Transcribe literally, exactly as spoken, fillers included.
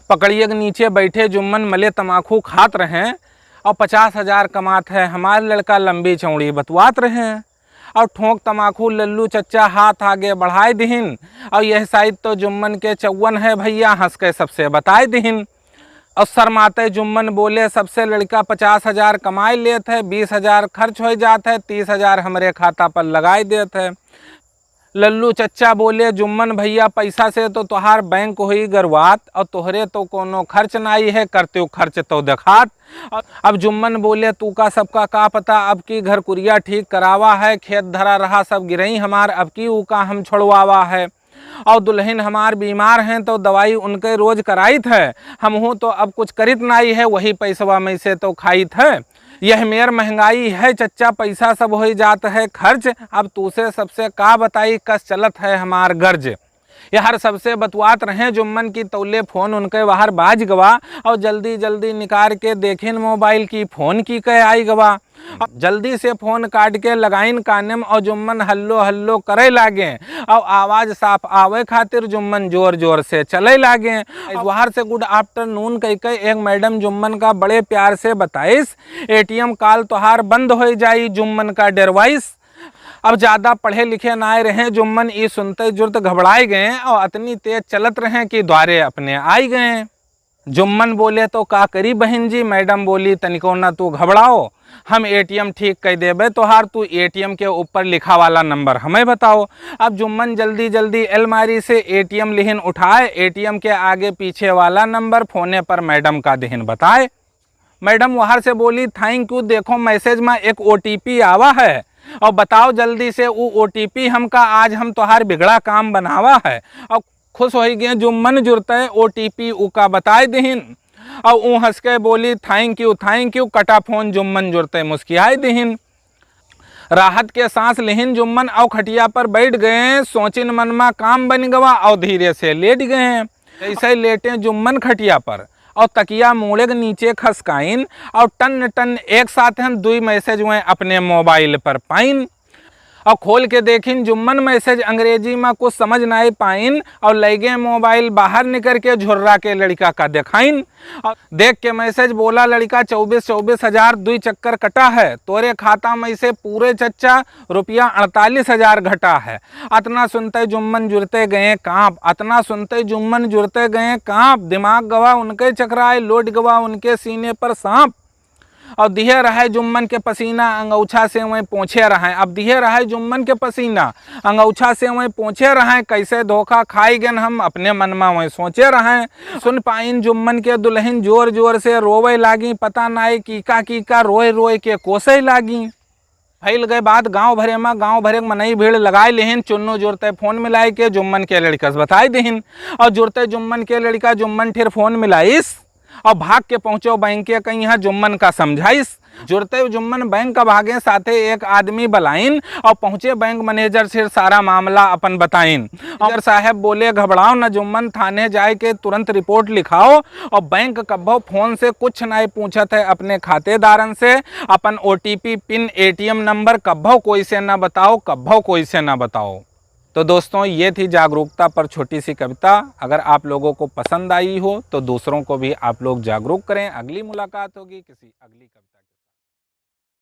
पकड़िए के नीचे बैठे जुम्मन मले तमाखू खात रहे, और पचास हजार कमात है हमार लड़का, लंबी चौड़ी बतवात रहे। और ठोंक तमाखू लल्लू चच्चा हाथ आगे बढ़ाए दिहिन, और यह साइड तो जुम्मन के चौवन है भैया, हंस के सबसे बताए दिहिन। और शर्माते जुम्मन बोले, सबसे लड़का पचास हजार कमाए लेत है, बीस हजार खर्च हो जात है, तीस हजार हमरे खाता पर लगाए देत है। लल्लू चच्चा बोले, जुम्मन भैया, पैसा से तो तोहार बैंक होई गरवात, और तोहरे तो कोनो खर्च नाई है, करते हो खर्च तो देखात। अब जुम्मन बोले, तू का सबका का पता, अब की घर कुरिया ठीक करावा है, खेत धरा रहा सब गिरई हमार, अब की ऊ का हम छोड़वावा है। और दुल्हन हमार बीमार हैं तो दवाई उनके रोज कराइत है, हमहू तो अब कुछ करित नाई है, वही पैसवा में से तो खाइत है। यह मेर महंगाई है चच्चा, पैसा सब होई जात है खर्च, अब तूसे सबसे का बताई, कस चलत है हमार गर्ज। यहर सबसे बतुआत रहे जुम्मन की तौले फोन उनके बाहर बाज गवा, और जल्दी जल्दी निकार के देखिन मोबाइल की फोन की कह आई गवा। जल्दी से फोन काट के लगाइन कानेम और जुम्मन हल्लो हल्लो करे लागे, और आवाज साफ आवे खातिर जुम्मन जोर जोर से चले लागे। बाहर से गुड आफ्टरनून कह के एक मैडम जुम्मन का बड़े प्यार से बताइस, एटीएम काल तोहार बंद हो जाई, जुम्मन का डरवाइस। अब ज्यादा पढ़े लिखे नाय रहे जुम्मन, ई सुनते जुर्त घबराए गए और अतनी तेज चलत रहे कि द्वारे अपने आई गए। जुम्मन बोले, तो का करी बहिन जी? मैडम बोली, तनिको ना तू घबराओ, हम एटीएम ठीक कर देबे तोहार, तू एटीएम के ऊपर लिखा वाला नंबर हमें बताओ। अब जुम्मन जल्दी जल्दी अलमारी से एटीएम लिहिन उठाए, एटीएम के आगे पीछे वाला नंबर फोने पर मैडम का दिहिन बताए। मैडम वहार से बोली, थैंक यू, देखो मैसेज में एक ओटीपी आवा है, और बताओ जल्दी से ऊ ओटीपी हमका, आज हम तोहार बिगड़ा काम बनावा है। और खुश होई गए जुम्मन जुरते ओटीपी उका बताए दिहिन, और ऊ हंस के बोली, थैंक यू, थैंक यू, कटा फोन जुम्मन जुरते मुस्कियाए दिहिन। राहत के सांस लिहिन जुम्मन और खटिया पर बैठ गए, सोचिन मन मा काम बन गवा और धीरे से लेट गए। जैसे लेटे जुम्मन खटिया पर और तकिया मूड़े के नीचे खसकाइन और टन टन एक साथ हम दुई मैसेज हुए अपने मोबाइल पर पाइन। और खोल के देखिन जुम्मन मैसेज अंग्रेजी मा कुछ समझ नाई पाइन और लैगे मोबाइल बाहर निकर के झुर्रा के लड़का का देखाइन। और देख के मैसेज बोला लड़का, चौबीस, चौबीस हजार दुई चक्कर कटा है, तोरे खाता में से पूरे चच्चा रुपया अड़तालीस हजार घटा है। अतना सुनते जुम्मन जुरते गए कांप, अतना सुनते जुम्मन जुरते गए कांप, दिमाग गवा उनके चकराए, लोट गवा उनके सीने पर सांप। और दिहे रहे जुम्मन के पसीना, अंगौछा से वहीं पोंछे रहे। अब दिहे रहे जुम्मन के पसीना, अंगौछा से वहीं पोंछे रहे। कैसे धोखा खाई गन हम, अपने मन मा वहीं सोचे रहे। सुन पाइन जुम्मन के दुल्हन जोर जोर से रोवे लागी, पता नाई कीका कीका रोए रोए के कोसे लागी। फैल गए बात गांव भरे मा, गांव भरे के मनई भीड़ लगाए लेहिन, चुन्नू जुरते फोन मिलाए के जुम्मन के लड़का से बताए देहिन। और जुरते जुम्मन के लड़का जुम्मन ठेर फोन मिलाइस और भाग के पहुंचो बैंक के कहीं जुम्मन का समझाइस। जुरते जुम्मन बैंक का भागे, साथे एक आदमी बलाइन और पहुंचे बैंक मैनेजर से सारा मामला अपन बताइन। मैनेजर साहब बोले, घबराओ न जुम्मन, थाने जाए के तुरंत रिपोर्ट लिखाओ और बैंक कब्बो फोन से कुछ नाई पूछत है अपने खातेदारन से। अपन ओटीपी, पिन, एटीएम नंबर कब्बो कोई से ना बताओ, कब्बो कोई से ना बताओ। तो दोस्तों, ये थी जागरूकता पर छोटी सी कविता। अगर आप लोगों को पसंद आई हो तो दूसरों को भी आप लोग जागरूक करें। अगली मुलाकात होगी किसी अगली कविता